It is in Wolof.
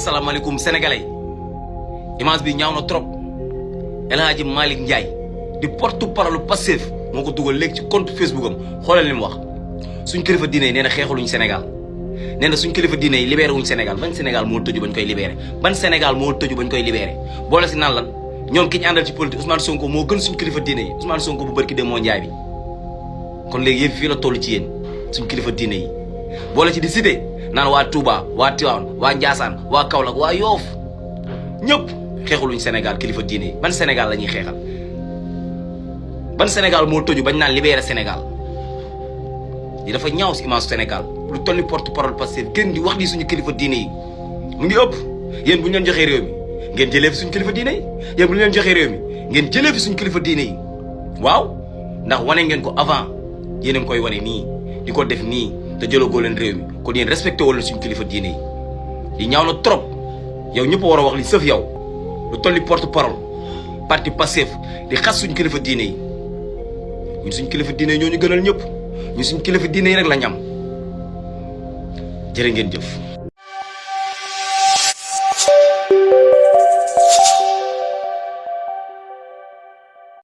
asalaamaaleykum sénégalais image bi ñaaw na trop El Hadji Malick Ndiaye di porte-parole Pastef moo ko dugal léegi ci compte Facebook am xoolal li mu wax suñ kilifa diine yi nee na xeexaluñ Sénégal nee na suñ kilifa diine yi libéré wuñ Sénégal ban Sénégal moo tëju bañ koy libéré ban Sénégal moo tëju bañ koy libéré boole si naan lan ñoom ki ñu àndal ci politique Ousmane Sonko moo gën suñ kilifa diine yi Ousmane Sonko bu barki dem moo Ndiaye bi kon léegi yëpp fii la toll ci yéen suñ kilifa diine yi boole ci di cité naan waa Touba waa Tivaouane waa Ndiassane waa Kaolack waa Yoff ñëpp xeexaluñ Sénégal kilifa diine yi ban Sénégal la ñuy xeexal ban Sénégal moo tëju bañ naan libéré Sénégal li dafa ñaaw si image Sénégal lu toll ni porte-parole Pastef gën di wax di suñu kilifa diine yi mu ngi ëpp yéen bu ñu leen joxee réew mi ngeen jëlee fi suñu kilifa diine yi yéen bu ñu leen joxee réew mi ngeen jëlee fi suñu kilifa diine yi waaw ndax wane ngeen ko avant yéen a ngi koy wane nii di ko def nii te jëlagoo leen réew mi kon yéen respecté wala suñu kilifa diine yi li ñaaw na trop yow ñëpp war a wax li sëf yow lu toll ni porte-parole parti Pastef di xas suñu kilifa diine yi ñun suñu kilifa diine yi ñoo ñu gënal ñëpp ñun suñu kilifa diine yi rek la ñam jërë ngeen jëf.